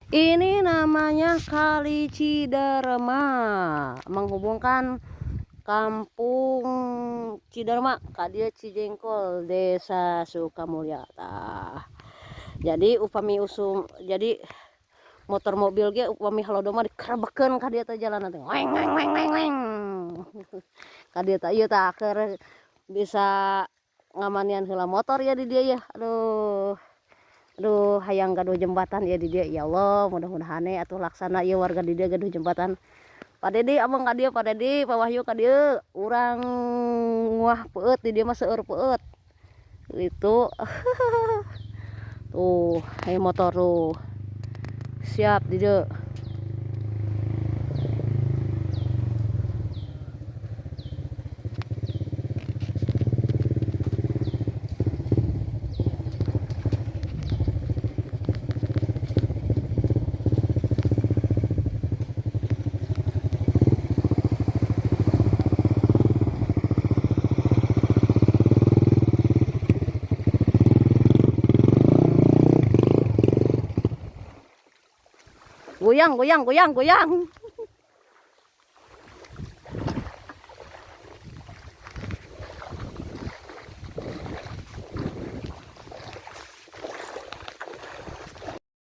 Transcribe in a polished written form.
Ini namanya Kali Ciderma, menghubungkan Kampung Ciderma, ka dieu Cijengkol, Desa Sukamulya. Tah. Jadi upami usum, jadi motor mobil ge upami halodo mah dikerebekeun ka dieu teh jalan teh. Weng weng weng weng weng. Ka dieu teh ieu tah keur bisa ngamanian heula motor ya di dieu ya. Aduh. Aduh, hayang gaduh jembatan ya di dieu. Ya Allah, mudah-mudahan atuh laksana ieu warga di dieu gaduh jembatan. Pak Dedi abang ka dieu, Pak Dedi, Pak Wahyu ka dieu. Urang nguah peueut di dieu mah seueur peueut. Itu. Tuh, ayo motor tuh. Siap di dieu. Goyang, goyang, goyang, goyang.